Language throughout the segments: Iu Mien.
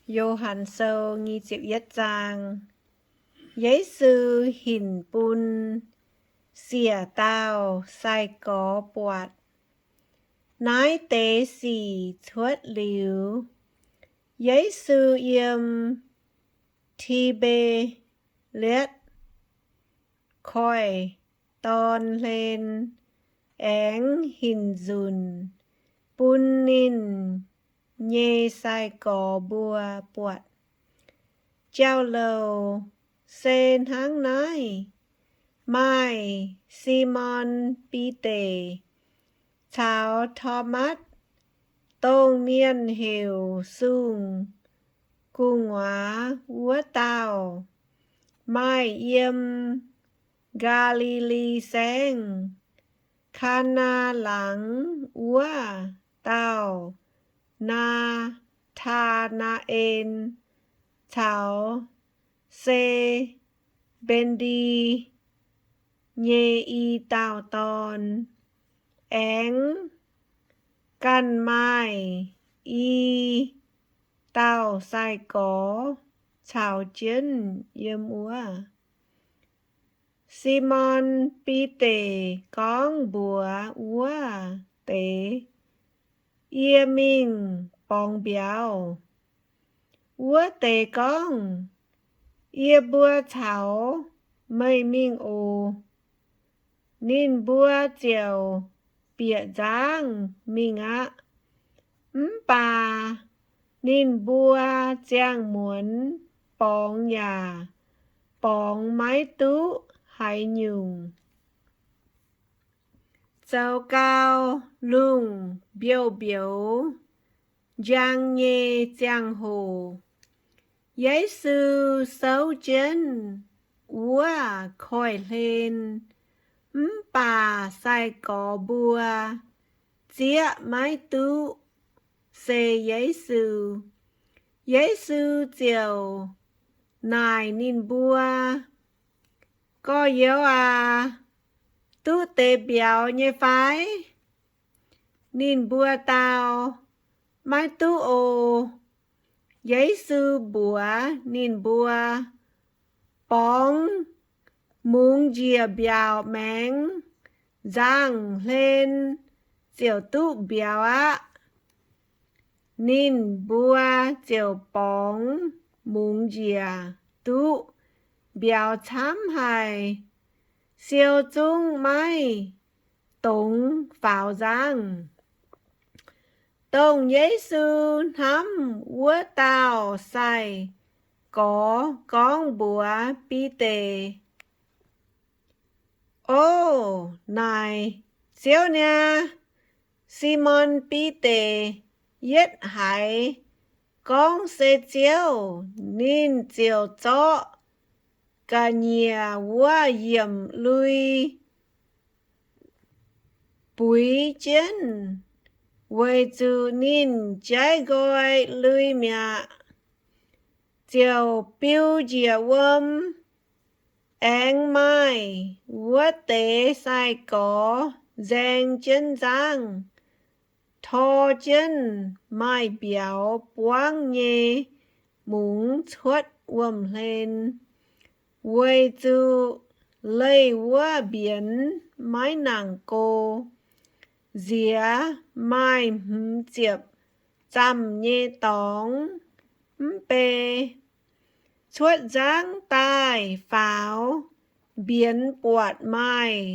Yo^han Sou nyic ziepc yietv zaang. Yesu hinc bun siec dauh sai-gorx buatc. Naaiv deix sic cuotv liuz, Yesu yiem Ti^mbe^lietv Koiv-Dorn hlen, aengx hinc nzunc bun ninh nyei sai-gorx mbuo buatc. Jauv-louc se hnangv naaiv. Maaih Simon Bide caux Tomatv, dongh mienh heuc Sung-Gu'nguaaz wuov dauh, maaih yiem Gaa^li^li Saengv, Kaa^naa Laangz wuov dauh Naa^taa^naa^en, caux Se^mbe^ndi nyei i dauh dorn, aengx ganh maaih i dauh sai-gorx caux jienv yiem wuov. Simon Bide gorngv mbuox wuov deix, Yie mingh borngz mbiauz. Wuov deix gorngv, Yie mbuo caux meih mingh oc. Ninh mbuo ziouc bieqc nzangv mingh aqv. Mv baac ninh mbuo ziangh muonz borngz yaac borngz maiv duqv haaix nyungc. Zoux gau lungh mbiouh mbiouz njang nyei ziangh hoc, Yesu souv jienv wuov koiv-hlen, mv baac sai-gorx mbuo zieqv maiv duqv se Yesu. Yesu ziouc naaic ninh mbuo, Gorx-youz aac, duqv deix mbiauz nyei fai? Ninh mbuo dau, Maiv duqv oc. Yesu mbuox ninh mbuo, Borngz mungz njiec mbiaauc maengx, nzangv-hlen ziouc duqv mbiauz aqv. Ninh mbuo ziouc borngz mungz njiec, duqv mbiauz camv haic, siou zungv maiv dongz faaux nzangv. Dongh Yesu hnamv wuov dauh sai-gorx gorngv mbuox Bide, Ov, naaic Ziouv niaa! Simon Bide yietv haiz gorngv se Ziouv, ninh ziouc zorqv ga'nyiec wuov yiemc lui buix jienv, weic zuqc ninh jaiv nqoi lui mi'aqv, ziouc biu njiec wuom. Aengx maaih wuov deix sai-gorx nzaeng jienv nzangv, tor jienv maaih mbiauz buangv nyei mungz cuotv wuom-hlen, weic zuqc leih wuov mbienx maiv nangc go. Nziex maaih hmz ziepc zamh nyei dorngx, mv bei. Cuotv nzangv daaih faaux, mbienx buatc maaih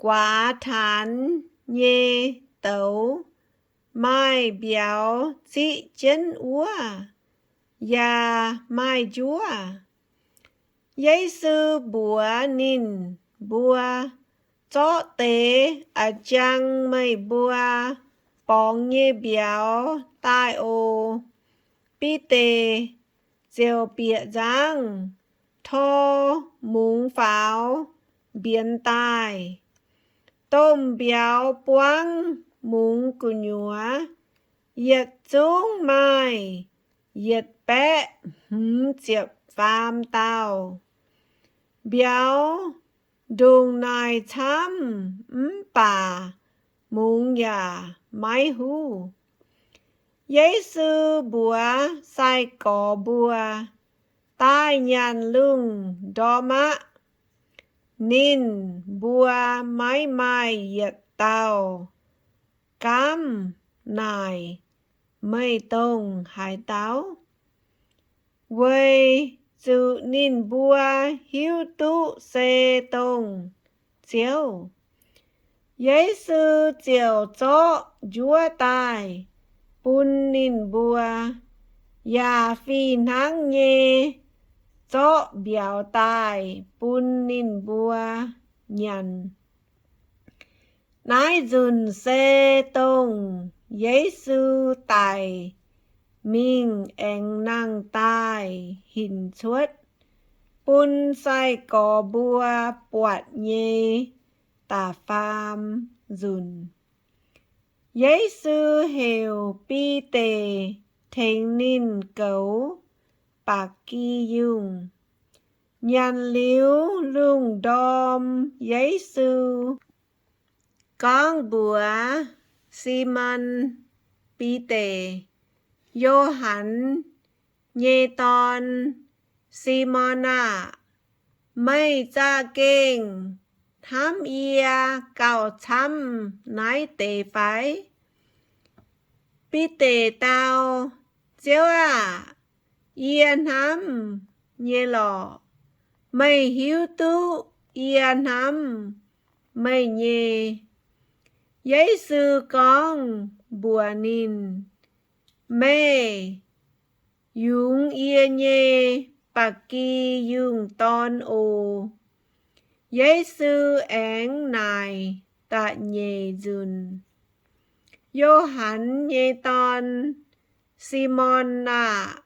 guaax taanx nyei douz, maaih mbiauz ziqv jienv wuov, yaac maaih njuov. Yesu mbuox ninh mbuo, Zorqv deix a'jang meih mbuo borngz nyei mbiauz daaih oc. Bide ziouc bieqc nzangv, tor mungz faaux, mbienx daaih. Domh mbiauz buangv mungz gu'nyuoz yietc zungv maaih yietc baeqv hmz ziepc faam dauh. Mbiauz ndongc naaic camv mv baac mungz yaac maiv huv. Yesu mbuox sai-gorx mbuo, Daaih nyanc lungh ndorm aqv. Ninh mbuo maiv maaih yietc dauh gaamv naaic, Meih dongh haaix dauh? Weic zuqc ninh mbuo hiuv duqv se dongh Ziouv. Yesu ziouc zorqv njuov daaih bun ninh mbuo, yaac fih hnangv nyei zorqv mbiauz daaih bun ninh mbuo nyanc. Naaiv nzunc se dongh Yesu daic mingh aengx nangh daaih hinc cuotv bun sai-gorx mbuo buatc nyei da'faam nzunc. Yesu heuc Bide tengx ninh goux ba'gi yungh. Nyanc liuz lungh ndorm, Yesu gorngv mbuox Simon Bide, Yo^han nyei dorn, Simon aah! Meih za'gengh hnamv yie gauh camv naaiv deix fai? Bide dau, Ziouv aah! Yie hnamv nyei lorqc. Meih hiuv duqv yie hnamv meih nyei. Yesu gorngv mbuox ninh, Meih yungz yie nyei ba'gi yungh dorn oc. Yesu aengx naaic da'nyeic nzunc, Yo^han nyei dorn, Simon aah!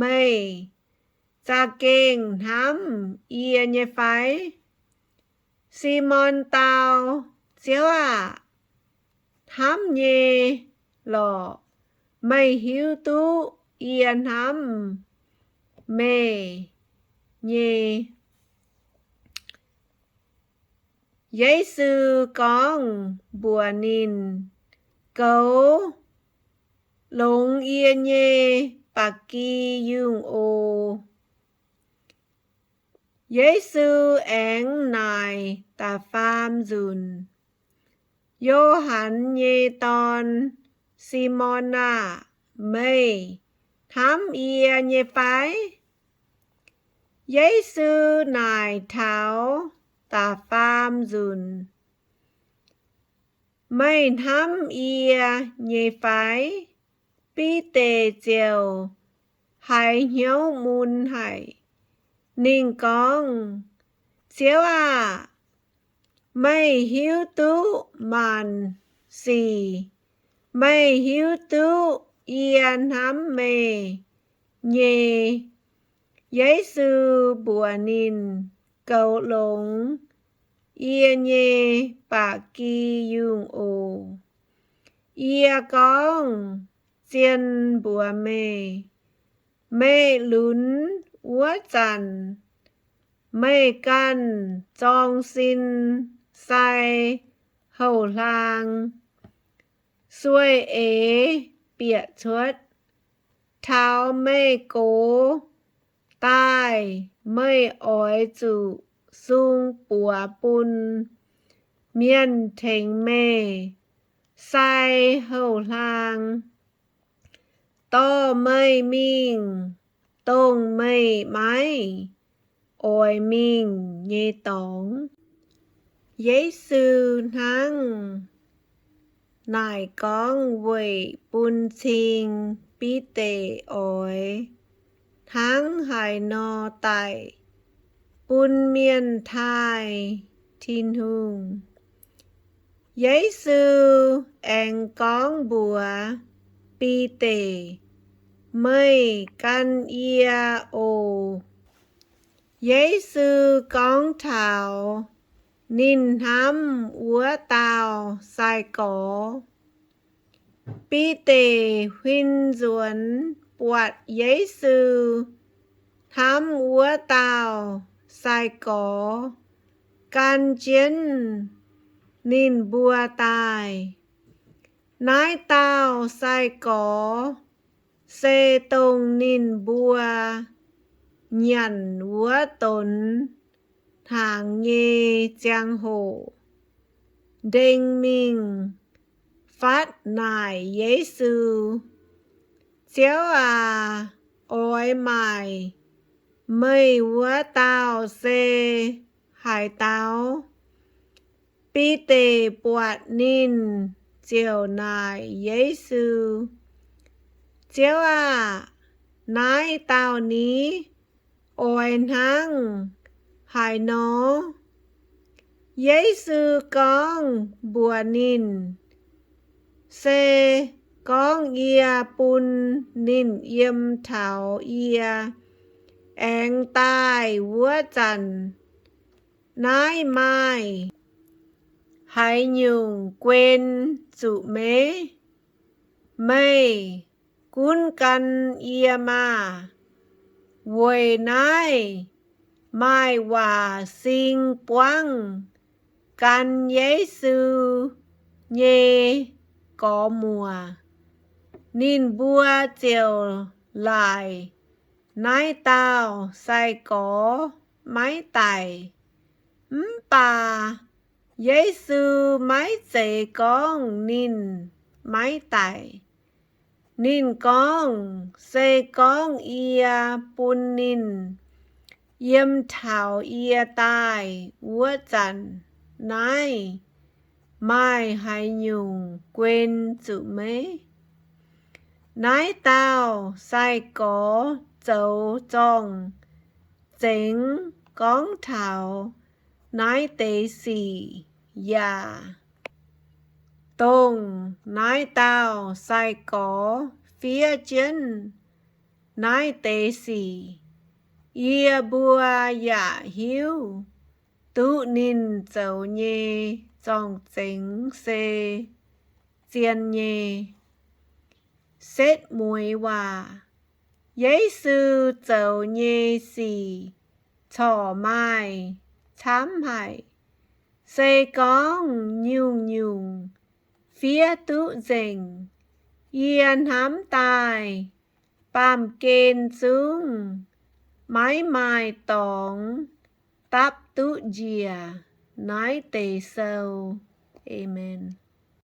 Meih za'gengh hnamv yie nyei fai? Simon dau, Ziouv aah! Hnamv nyei lorqc. Meih hiuv duqv yie hnamv meih nyei. Yesu gorngv mbuox ninh, Goux longx yie nyei ba'gi yungh oc. Yesu aengx naaic da'faam nzunc, Yo^han nyei dorn, Simon aah! Meih hnamv yie nyei fai? Yesu naaic taux da'faam nzunc, Meih hnamv yie nyei fai? Bide ziouc haiz hnyouv mun haic. Ninh gorngv, Ziouv aah! Meih hiuv duqv maanc sic. Meih hiuv duqv yie hnamv meih nyei. Yesu mbuox ninh, Goux longx yie nyei ba'gi yungh oc. Yie gorngv zien mbuox meih, meih lunx wuov zanc, meih ganh zorng sin sai houh hlaang, sueih eix bieqc cuotv. Taux meih gox daaih, meih oix zuqc sung buoz bun mienh tengx meih sai houh hlaang, dorh meih mingh dongh meih maiv oix mingh nyei dorngx. Yesu hnangv naaic gorngv weic bun cing Bide oix hnangv haaix nor daic bun mienh taaih Tin-Hungh. Yesu aengx gorngv mbuox Bide, Meih gan yie oc. Yesu gorngv taux ninh hnamv wuov dauh sai-gorx. Bide huin nzuonx buatc Yesu hnamv wuov dauh sai-gorx gan jienv ninh mbuo daaih. Naaiv dauh sai-gorx se dongh ninh mbuo nyanc wuov donx hnaangx nyei ziangh hoc, ndengc mingh fatv naaic Yesu, Ziouv aac, oix maaic meih wuov dauh se haaix dauh? Bide buatc ninh ziouc naaic Yesu, Ziouv aah! Naaiv dauh ni oix hnangv haaix nor? Yesu gorngv mbuox ninh, Se gorngv yie bun ninh yiem taux yie aengx daaih wuov zanc, naaiv maaih haaix nyungc guen zuqc meih? Meih gunv gan yie maah! Weic naaiv maaih waac sing buangv gan Yesu nyei gorx-muoc. Ninh mbuo ziouc laaic naaiv dauh sai-gorx maiv daic. Mv baac Yesu maiv zeiz gorngv ninh maiv daic. Ninh gorngv, Se gorngv yie bun ninh yiem taux yie daaih wuov zanc, naaiv maaih haaix nyungc guen zuqc meih? Naaiv dauh sai-gorx zoux zorng-zengx gorngv taux naaiv deix sic yaac dongh naaiv dauh sai-gorx fiev jienv naaiv deix sic. Yie mbuo yaac hiuv duqv ninh zoux nyei zorng-zengx se zien nyei. Setv mueiz waac, Yesu zoux nyei sic corc maaih camv haic. Se gorngv nyungc-nyungc fiev duqv nzengc, yie hnamv daaih baamh gen zungv maiv maaih dorngx dapv duqv njiec naaiv deix sou. Aamen.